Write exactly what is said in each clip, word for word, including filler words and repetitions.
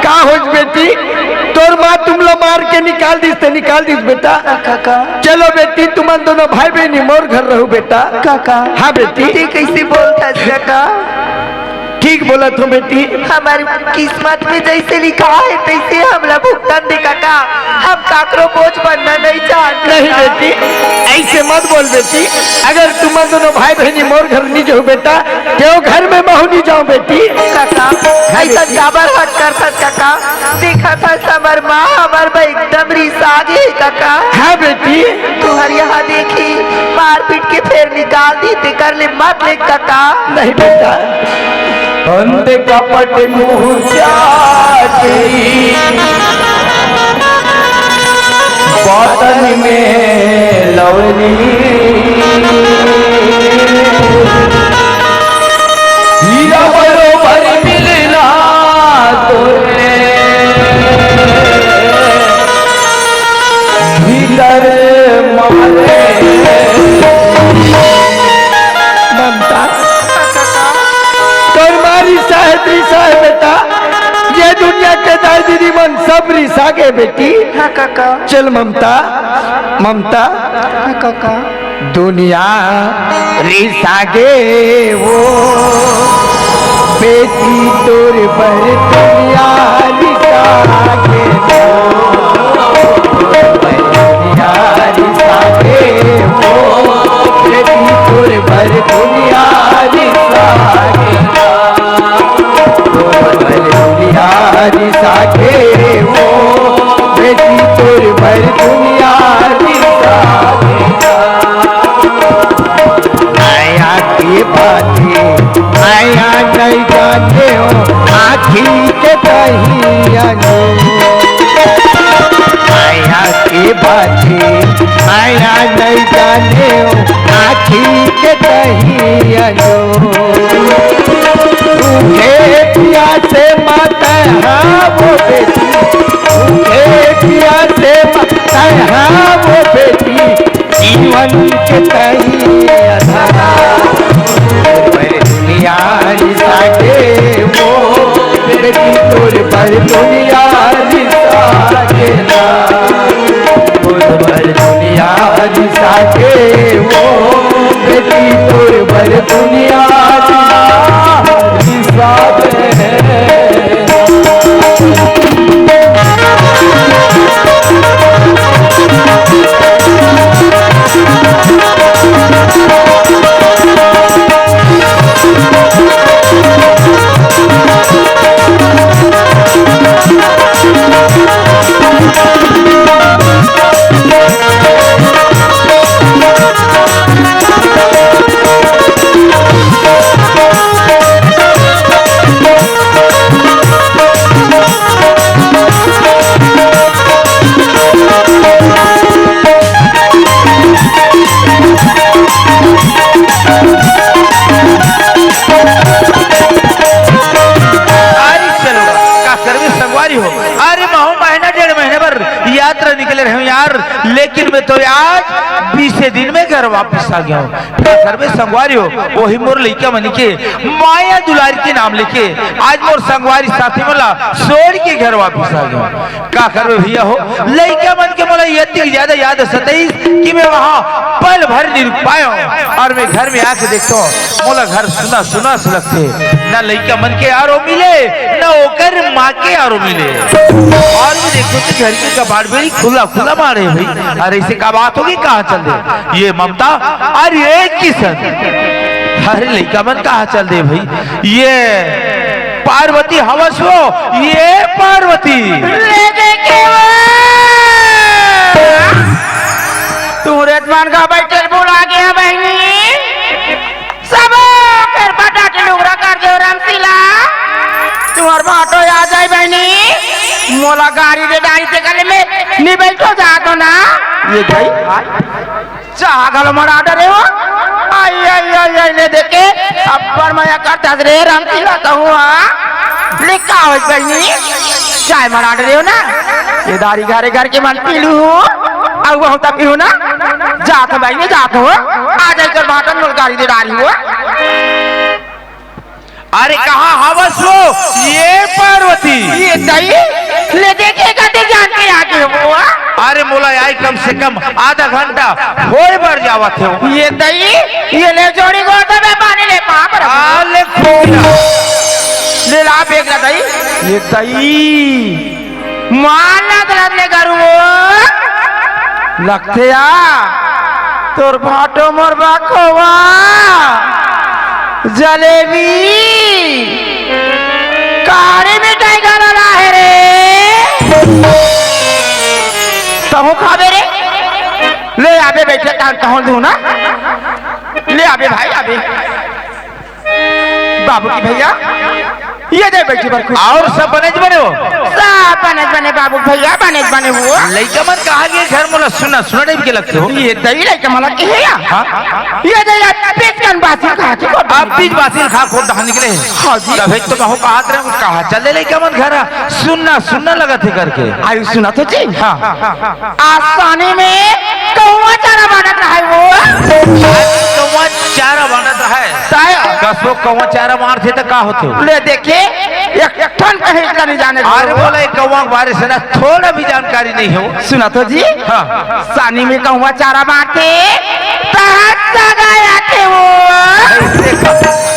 का होइस बेटी? तोर माँ तुमला मार के निकाल दिस ते निकाल दिस बेटा। काका। चलो बेटी, तुमन दोनों भाई बहिनी मोर घर रहू बेटा। काका। हाँ बेटी। ते कइसे बोलथस काका? ठीक बोलत हूँ बेटी। हमर किस्मत में जइसे लिखा हे तइसे हमला भुगतन दे काका। हम काकरो बोझ बनना नइ चाहत नहीं काका। बेटी, अइसे मत बोल बेटी। अगर तुमन दोनों भाई बहिनी मोर घर नइ जाहू बेटा, तें घर में महूँ नइ जाहूँ बेटी। काका, अइसन काबर हट करथस काका? देखत हस हमर माँ हमर बर एकदम रिसा गे हे काका। हाँ बेटी। तुँहर यहाँ देखी, मार पीट के फेर निकाल दिस, तेकर ले मत ले काका। नहीं बेटा। अंध कपट मुँह चाटी, बतन में लवरी। हीरा बरोबर मिलना तोरे भीतर मारे। ममता, तोर माँ रिसा हे, रिसा हे बेटा। ये दुनिया के दाई दीदी मन सब रिसा गे बेटी। हाँ काका। चल ममता, ममता। हाँ काका। दुनिया रिसा गे वो बेटी तोर बर, दुनिया रिसा गे वो, दुनिया रिसा गे वो बेटी तोर बर, दुनिया रिसा गे। तोर बर दुनिया रिसा गे वो, बेटी तोर बर दुनिया रिसा गे। माया के बाते, माया नइ जाने हो, आँखी के दहिया नो। माया के बाते, माया नइ जाने हो, आँखी के दहिया नो। भूखे प्यासे मत रहा वो बेटी, भूखे प्यासे मत रहा वो बेटी, जीवन के तही अधरा। तोर बर दुनिया रिसा गे वो बेटी, तोर बर दुनिया रिसा गे ना। तोर बर दुनिया रिसा गे वो बेटी, तोर बर दुनिया रिसा गे। अरे चलो, का करबे संगवारी हो? अरे महूँ महीना डेढ़ महीने बर यात्रा निकले रहे हँव यार, लेकिन मैं तो आज बीसे दिन में घर वापिस आ गे हँव। का करबे संगवारी हो, वही मोर लइका मन के माया दुलार के नाम लेके आज मोर संगवारी साथी मन ला छोड़ के घर वापिस आ गे हँव। का करबे भैया हो, लइका मन के मोला अतिक ज्यादा याद सताइस कि मैं वहाँ पल भर नइ रुक पाएँव अउ मैं घर में आके देखथँव, मोला घर सुना सुना से लगथे। ना लइका मन के आरो मिले, ना ओकर माँ के आरो मिले। अउ मैं देखथँव कि घर के कबाड़ भी खुला खुला माड़े हे भाई। अरे अइसे का बात होगे, कहाँ चल दे ये ममता? अरे ए किसन, अरे लइका मन कहाँ चल दे भाई? ये पार्वती हवस वो, ये पार्वती। ले देखे वो। तुँहर मन का बैठल भुला गे बहिनी। सब फेर बटा के लुगरा कर देव रामशीला। तुँहर भाटो आ जाय बहिनी। मोला गारी दे डारी ते गले में नइ बैठो जात हो ना। ये भाई। चाहा घलो मरा डरे हो। आई, आई, आई, आई, ले देखे। अब्बड़ मया करथस रे रामशीला तहूँ हा। ले का होइस बहिनी? चाय मरा डरे हो ना? ये दारी घरे घर के मन पी लूँ। अउ वहूँ त पीहूँ ना। जात हँव बहिनी, जात हँव। आ जाय कर भाटन मोला गारी दे डारी हो। अरे कहाँ हवस वो? ये पार्वती। ये दई, ले देखे कते जान के आगे हो। अरे मोला आई कम से कम आधा घंटा होय बर जावत हे। ये दई, ये ले जोड़ी गोड़ दबे पानी ले पाप रे। आ ले खोला। ले ला बेग ला दई। ये दई। मार ला दरद ले गरू। लगथे आ। तोर भाटो मोर बा खोवा। जलेबी। काढ़ी मिठाई घला लाहे रे। तहूँ खाबे रे। ले आबे बइठे तान तहूँ दूँ ना। ले आबे भाई आबे। बाबू की भइया, ये दे बइठे बर कुछ। अउ सब बनेच बने हो? सब बनेच बने बाबू भइया, बनेच बने हो। लइका मन कहाँ गे घर मोला सुन्ना सुन्ना टाइप के लगथे हो। ये दई लइका मन के हे या? हाँ? ये दे या बीच कन बासी खा के अब बीच बासी खा खोट दहा निकले हे। हाँ जी। तभे तो महूँ कहत रहेंव कहाँ चले लइका मन घर सुन्ना सुन्ना लगत हे करके। आयु सुनत हो जी। हाँ। आसानी में कौवा चारा बांटत रहे वो। आज कौवा चारा बांटत रहे। ताय कसो कौवा चारा मारथे त का होथे? ले देखे, एक, एक ठन कहीं इतना नहीं जाने अरे वो। बोला, एक कौवा के बारे से ना थोड़ा भी जानकारी नहीं हो। सुनत हो जी। हाँ। सानी में कौवा चारा बांटथे, तहत सगा आथे वो।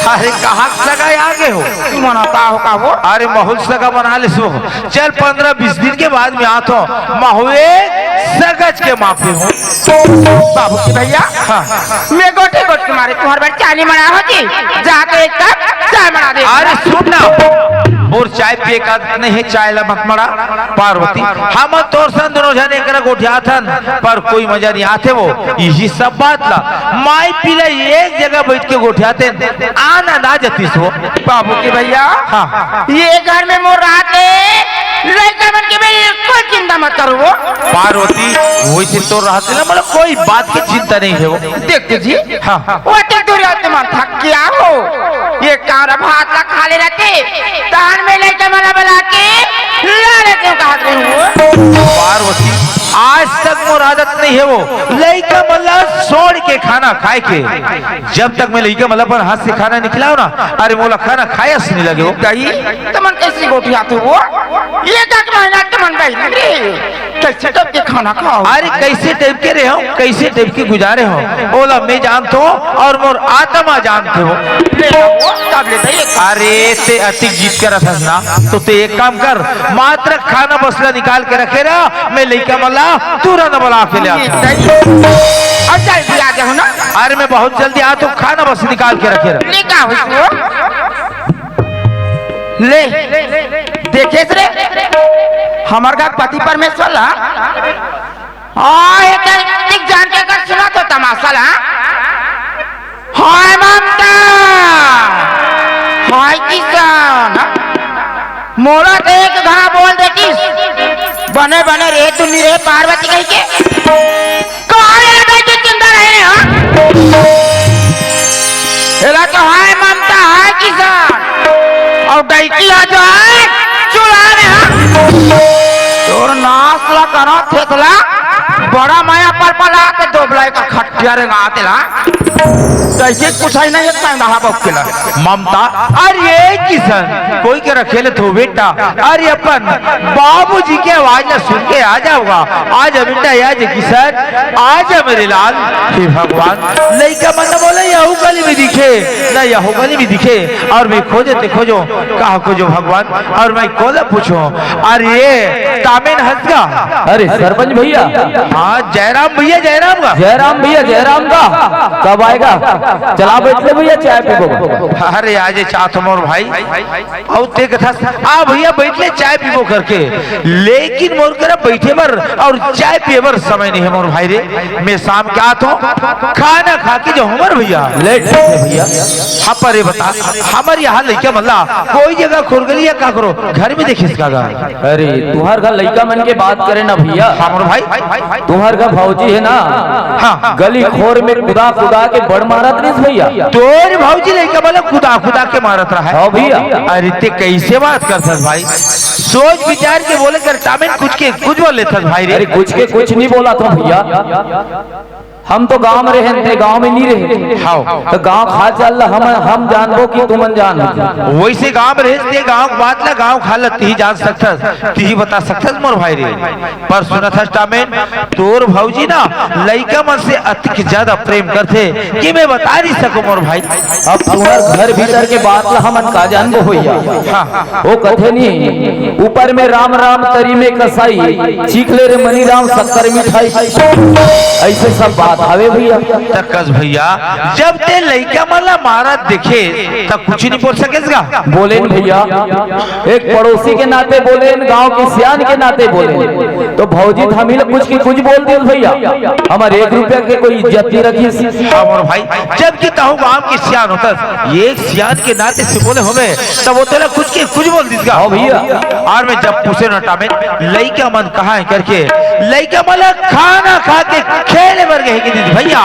अरे कहाँ सगा आगे हो? तू मनाता हो का वो? अरे महूँ सगा बना ले सो। चल, पंद्रह बीस दिन के बाद में आत हो, महूँ सगज के माफी हूँ। बाबू की भइया, हाँ। मैं गोठे गोठ के मारे तुम्हारे बार चानी मना हो जी, जाके एक कप चाय बना दे। अरे सुन ना, मोर चाय पिए का नहीं हे, चाय ला मत मड़ा। पार्वती, हम तोर सन दोनों झन एकरा गोठियाथन, पर कोई मजा नहीं आथे वो। इही सब बात ला माई पीला एक जगह बइठ के गोठियातेन, आनंद आ जतिस वो। बाबू की भइया, हाँ। ये घर में मोर रात ले लइका मन के बिल्कुल चिंता मत करो वो। पार्वती, वइसे तो रहते ना, मतलब कोई बात की चिंता नहीं हे वो। देखते जी, हाँ। वो तो दुर्योधन मन थक गया हो, ये कारा भात ला खा ले रहते, तान में लइका मन ला बला के ला लेते हो, कहा थे वो। पार्वती, आज तक मोर आदत नहीं हे वो, लइका मन ला छोड़ के खाना खाए के। जब तक मैं लइका मन ला अपन हाथ से खाना नहीं खिलाओं ना, अरे मोला खाना खायस नहीं लगे हो। दई, त मन कैसे गोठियाथे वो? ये तक महीना त मन बहिन रे। कैसे टाइप के खाना खाओ? अरे कैसे टाइप के रहे हो, कैसे टाइप के गुजारे हो, ओला मैं जानत हों अउ मोर आत्मा जानथे वो। ले ला वो, तब ले दे। अरे ते अतिक जिद करत हस ना, तो ते एक काम कर, मात्र खाना बस ला निकाल के रखे रह, मैं लइका मन ला तुरंत बला के ले आथों। अच्छा, ये आ जाओ ना। अरे मैं बहुत जल्दी आथों, खाना बस निकाल के रखे रह। ले का हो वो? ले, देखेस रे, हमर घर पति परमेश्वर ला। हाँ, ये तो ठीक जान के कर सुना तो तमाशा ला। हाय ममता, हाय किशन, मोला तो एक घा बोल देतिस, बने बने रे तुन्नी रे पार्वती कहि के। कहाँ ये लड़ाई के चिंता रहे रे, हाँ? एला तो हाय ममता, हाय किशन। अउ डैकी ह जो है, चुला रे, हाँ? तोर नास ला करा थेथला, बड़ा मया पर पला के दोबलाई का खटिया रे गाते ला। डैकी कुछ ही नहीं है, पैंदा हा बक्के ला। ममता, अरे किशन, कोई के रखेले थो बेटा, अरे अपन बाबूजी के आवाज ला सुन के आ जाओगा। आज अमिता आज किशन, आज मेरे लाल, हे भगवान, लइका मन न बोले, यहू गली में दिखे, न यहू गली में दिखे, अउ मैं खोजे ते खोजों, कहाँ खोजों भगवान, अउ मैं कोला पूछों, अरे ये तामेन हंस गा। अरे सरपंच भइया। हाँ, जयराम भइया, जयराम गा। जयराम भइया, जयराम गा। कब आएगा? चला बैठ ले भइया, चाय पीबो। अरे, आजे चाहत मोर भाई। अउ ते कथस, "आ भइया, बैठ ले, चाय पीबो," करके। लेकिन मोर करा बैठे बर अउ चाय पिए बर समय नहीं हे मोर भाई रे। मैं शाम के आथों, खाना खा के जाहूँ मोर भइया। ले ठीक हे भइया। हाँ, पर ये बता, हमर यहाँ लइका मन ला कोई जगह खुरगली या का करो, घर में देखेस का गा? अरे, तुँहर घर लइका मन के बात करे ना भइया। हाँ मोर भाई। तुँहर घर भौजी हे ना, हाँ। गली खोर में कुदा कुदा के बड़ मारत रहिस भइया। तोर भौजी लइका मन ला कुदा कुदा के मारत रहा हे। हाँ भइया। अरे ते कैसे बात करथस भाई? सोच विचार के बोले कर, तामेन कुछ के कुछ बोल लेथस भाई रे। अरे कुछ के कुछ नहीं बोलत हों भइया। हम तो गांव में रहेन, ते गांव में नहीं रहे। हाव। तो गांव के हाल चाल ला हम, हम जानबो कि तुमन जानबो? वैसे गांव में रहे, ते गांव के बात ला, गांव के हालत तिही जान सकथस, तिही बता सकथस मोर भाई रे। पर सुनत हस टामेन, तोर भौजी ना लइका मन से अतिक ज्यादा प्रेम करथे कि मैं बता नहीं सकूं मोर भाई। अब तुंहर घर भीतर के बात ला हमन का जानबो भैया। हाँ। वो कथे नहीं, ऊपर में राम राम, तरी में कसाई, चीख ले रे मनी राम शक्कर मिठाई। ऐसे सब बात हवे भैया। त कस भैया, जब ते लइका मन ला मारत देखे, त कुछ नहीं बोल सकेस गा? बोलेन भैया, एक पड़ोसी के नाते बोलेन, गांव के सियान के नाते बोलेन, तो भौजी धामी ला कुछ की कुछ बोल देन भैया, हमर एक रुपया के कोई इज्जत नहीं रखिस। हाँ मोर भाई, जबकि तहूँ गांव के सियान होतस, एक सियान के नाते से बोले होबे, तब वो तोला कुछ के कुछ बोल दिस गा। हाँ भैया। और मैं जब पूछेन ना टामेन, लइका मन कहाँ हे करके, लइका मन ला खाना खा के खेले बर गे हे कि नहीं भैया।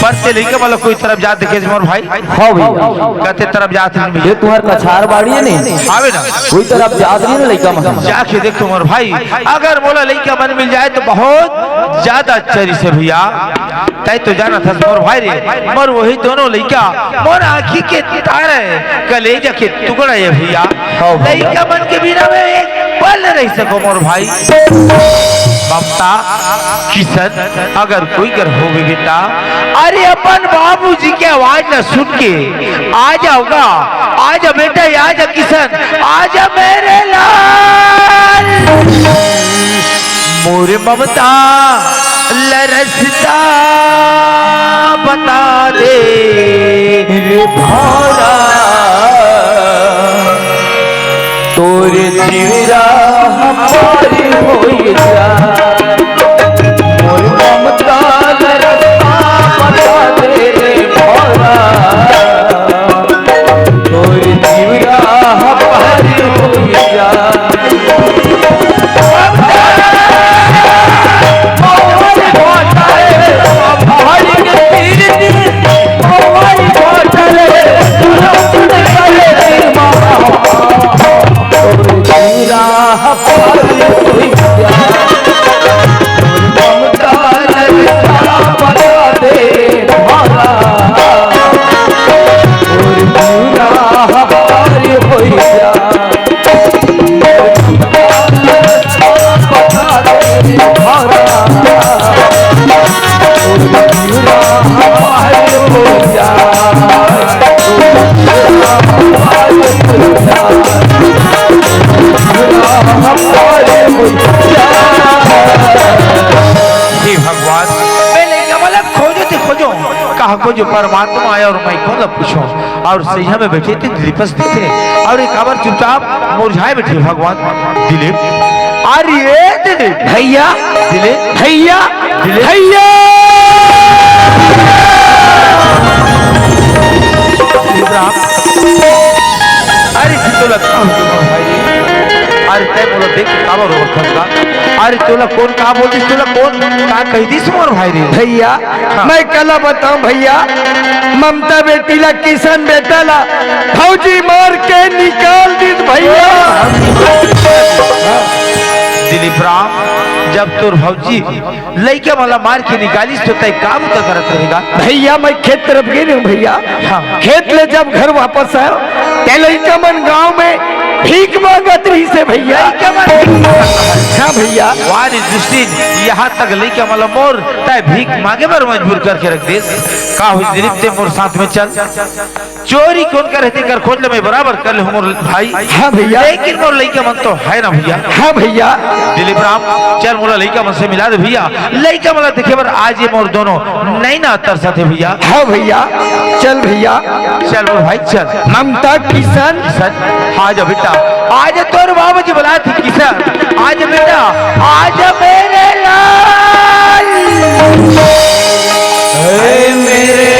पर ते लइका मन ला कोई तरफ जात देखे मोर भाई? हाँ भैया। कते तरफ जात नहीं भैया। ये तुंहर कछार बाड़ी हे नहीं? आवे ना। कोई तरफ जात नहीं ना लइका मन। जाके देख तो मोर भाई, अगर मोला लइका मन मिल जाए तो बहुत ज्यादा अच्छा रहिसे भैया। तैं तो जानत हस मोर भाई रे, मोर वही दोनों लइका मोर आँखी के तारा हे, कलेजा के टुकड़ा हे भैया। हाँ भैया। लइका मन के बिना मैं एक पल नहीं रह सकूं मोर भाई। ममता, किशन, अगर कोई घर होवे बेटा, अरे अपन बाबूजी के आवाज ला सुन के आ जाओगा। आजा बेटा, आजा किशन, आजा मेरे लाल। मोर ममता ला रस्ता बता दे रे भौरा, तोर जिउरा हमार होई जा। मोर ममता ला रस्ता बता दे रे भौरा, तोर जिउरा हमार होई जा। हे भगवान, मैं लइका मन ला खोजो ते खोजो, कहाँ खोजो परमात्मा आया और मैं कौन ला पूछो? और सैया में बैठे ते दिलीपस दिखे और एक काबर चुपचाप मुरझाए बैठे भगवान। दिलीप, अरे दिलीप। भैया। दिलीप। भैया। दिलीप। भैया। दिलीप राम। अरे तोला का हो गे भाई? अरे तैं मोला देख के काबर रोवत हस गा? अरे तोला कोन का बोलिस, तोला कोन का कहि दिस मोर भाई रे? भैया, हाँ। मैं काला बताऊं भैया, ममता बेटी ला, किशन बेटा ला भौजी मार के निकाल दिस भैया। दिलीप राम, जब तोर भौजी लइका मन ला मार के निकालिस तो तैं का बुता करत रहेगा? भैया, मैं खेत तरफ गे रहेंव भैया। हाँ। खेत ले जब घर वापस आएंव, ते लइका मन गांव में भीख मांगत रहिसे भैया। लइका मन भीख मांगत रहिसे। हाँ भैया। वाह रे दुष्टिन, यहाँ तक लइका मन ला मोर तैं भीख मांगे बर मजबूर करके रख देस। का होइस दिलीप, ते मोर साथ में चल। चोरी कोन करे हे तेकर खोज ल मैं बराबर कर लेहूं मोर भाई। हाँ भैया। लेकिन मोर लइका मन तो हे ना भैया। हाँ भैया। दिलीप राम, चल मोला लइका मन से मिला दे भैया। लइका मन ला देखे बर आज ये मोर दोनों नैना तरसत हे भैया। हाँ भैया, चल भैया। चल मोर भाई चल। ममता किशन। किशन, आ जा बेटा, आ जा, तोर बाबूजी बुलात हे किशन, आ जा बेटा, आ जा मेरे लाल। ऐ मेरे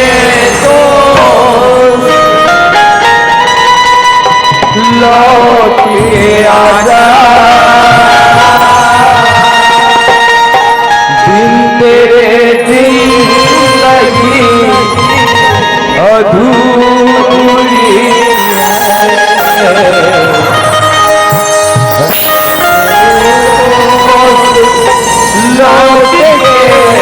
दोस्त, लौट के आजा, बिन तेरे जिंदगी अधूरी है। लौट के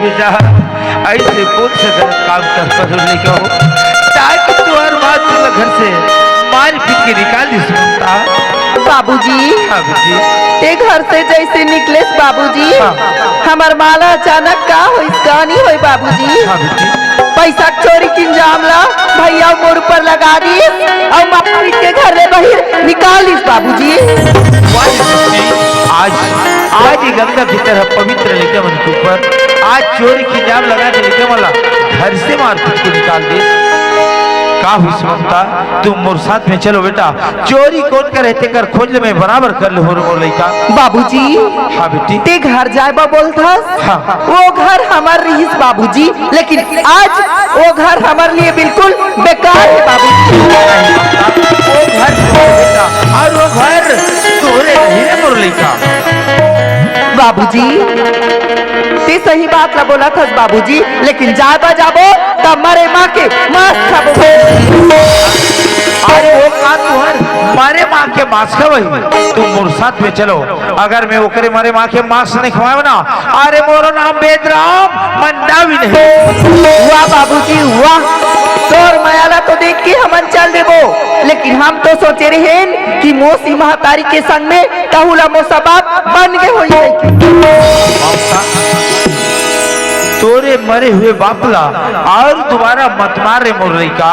बेटा, ऐसे कौन से गलत काम कर परो लइका हो, ताकि तुम्हार माँ तुला घर से मार पीट के निकाल दिस ममता? बाबूजी, हाँ बेटी। ते घर से जैसे निकलेस बाबूजी, हाँ। हमर माँ ला अचानक का होइस, का नहीं होय बाबूजी? हाँ बेटी। पैसा चोरी के इल्जाम ला भैया मोर ऊपर लगा दिस अउ मार पीट के घर ले बाहिर निकाल दिस बाबूजी। वाह बेटी, आज, आज ये गंगा की तरह पवित्र लइका मन के ऊपर आज चोरी के इल्जाम लगा के लइका मन ला घर से मार पीट के निकाल दे। का होइस ममता, तुम मोर साथ में चलो बेटा, चोरी कोन करे तेकर खोज ले मैं बराबर कर ले हो रे मोर लइका। बाबूजी, हाँ बेटी। ते घर जाए बा बोलथस? हाँ। वो घर हमर रिहिस बाबूजी, लेकिन आज वो घर हमर लिए बिल्कुल बेकार हे बाबूजी। वो घर तोरे बेटा, अउ वो घर तोरे नहीं रे मोर लइका। बाबूजी, ते सही बात ला बोलथस बाबूजी, लेकिन जाबा जाबो त मरे माँ के मांस खाबो। अरे वो का तुहर मरे माँ के मांस खाबो? तुम मोर साथ में चलो, अगर मैं ओकरे मरे माँ के मांस नहीं खवाए ना, अरे मोरो नाम बेदराम मंडावी नहीं। वाह बाबूजी वाह, तोर मया ला तो देख के हमन चल देबो, लेकिन हम तो सोचे रहेन कि मौसी महतारी के संग में तहू ला मोसा बाप बन गे होही कहिके। तोरे मरे हुए बाप ला अउ दोबारा मत मार रे मोर लइका।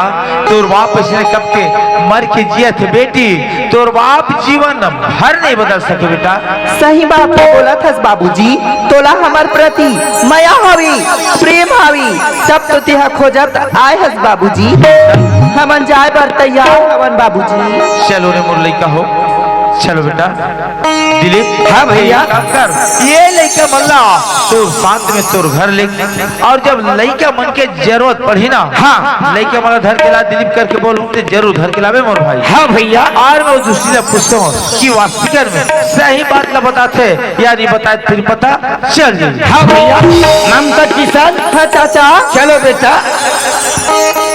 तोर बाप अइसने कब के मर के जियत हे बेटी, तोर बाप जीवन भर नहीं बदल सके बेटा। सही बात तो बोलत हस बाबूजी, तोला हमर प्रति मया हवे, प्रेम हवे, तब तो तेहा खोजत आए हस बाबूजी। हमन जाए बर तैयार हवन बाबूजी। चलो रे मोर लइका हो, चलो बेटा। दिलीप, हाँ भैया। ये काम कर, ये लइका मन ला तोर साथ में तोर घर ले, अउ जब लइका मन के जरूरत पड़ही ना, हाँ। लइका मन ला धर के ला दिलीप करके बोल, ते जरूर धर के लाबे मोर भाई। हाँ भैया। अउ मैं दुष्टी ला पूछत हूँ कि वास्तविक में सही बात ला बताथे या नहीं बताए, फिर पता चल जाई। हाँ भैया, ममता किशन। हाँ चाचा। चलो बेटा।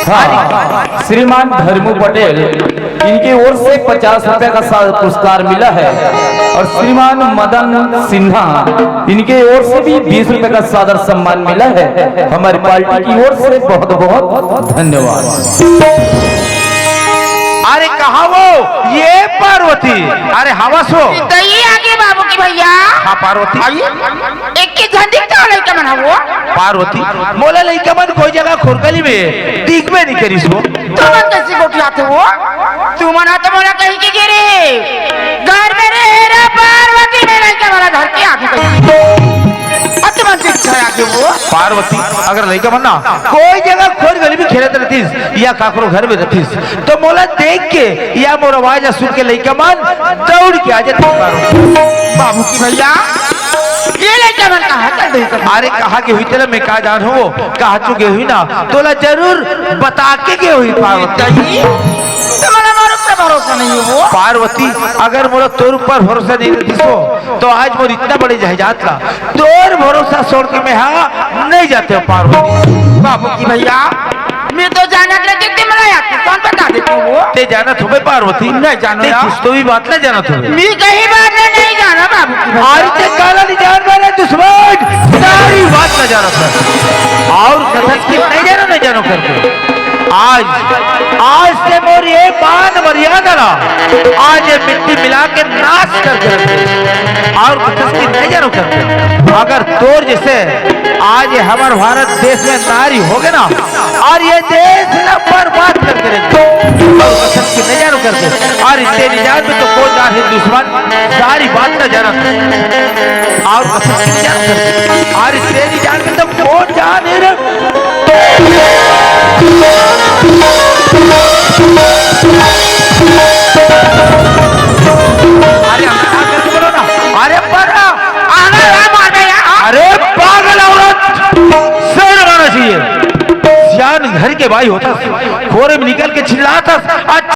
हाँ, श्रीमान धर्मू पटेल, इनकी ओर से पचास रुपए का सा-, पुरस्कार मिला है और श्रीमान मदन सिन्हा, इनके ओर से भी बीस रुपए का सादर सम्मान मिला है। हमारी पार्टी की ओर से बहुत बहुत धन्यवाद। अरे कहाँ वो ये पार्वती? अरे हवस हो। इधर ही आगे बाबू की भैया। हाँ पार्वती। आइए। एक के झंडी का लइका मन हवो। पार्वती, मोला लइका मन कोई जगह खोरगली में दिखबे नहीं करिस वो। तुमन कैसी गोठियाथे वो? तुमन हा तो मोला कहीं के गिरे। घर में रे हेरा पार्वती में लइका वाला घर के आगू कहीं। अतमन से इच्छा आके वो। पार्वती, अगर लइका मन ना कोई जगह खोरगली में खेलत रहतिस या काकरो घर में रहतिस, तो मोला देख के या मोर आवाज सुन के लइका मन दौड़ के आ जाते पारो। बाबू की भैया, ये लइका मन कहाँ चल रही कर? अरे कहाँ के हुई तेला मैं का जान हो, कहाँ चुके हुई ना, तोला जरूर बता के के हुई पार्वती। तुम्हारा हमारे ऊपर भरोसा नहीं है वो। पार्वती, अगर मोला तोर ऊपर भरोसा नहीं रहती सो, तो आज मोर इतना बड़े जायदाद ला तोर भरोसा छोड़ के मैं हाँ नहीं जाते हो पार्वती। बाबू की भैया, मैं तो जानत रहती, ते मला याद कौन बता देती वो? ते जानत होबे पार्वती? नहीं जानो ते यार। कुछ तो भी बात ना जानत होबे। मैं कहीं बात नहीं, नहीं जाना बाबू की भैया। आज ते काला नहीं जान वाले दुश्मन, सारी बात ना जानत है। और कथस की नहीं जानो, नहीं जानो करके। आज, आज से मोर ये मान मर्यादा ला, आज ये मिट्टी मिला के नाश करके रखे। और कुछ की नजर उतर, अगर तोर जैसे आज ये हमार भारत देश में नारी होगे ना, और ये देश ना बर्बाद करके रखे। और कुछ की नजर उतर, और इतने निजात में तो कौन जान है दुश्मन, सारी बात का जानत है। और कुछ की नजर उतर, और इतने निजात में तो कौन जान है रे? अरे, अंदर आ करके बोलो ना। अरे, पर अरे, राम आ गया। अरे, पागल औरत, शर्म आना चाहिए। सियान घर के भाई होता, खोरे में निकल के चिल्लाता, आज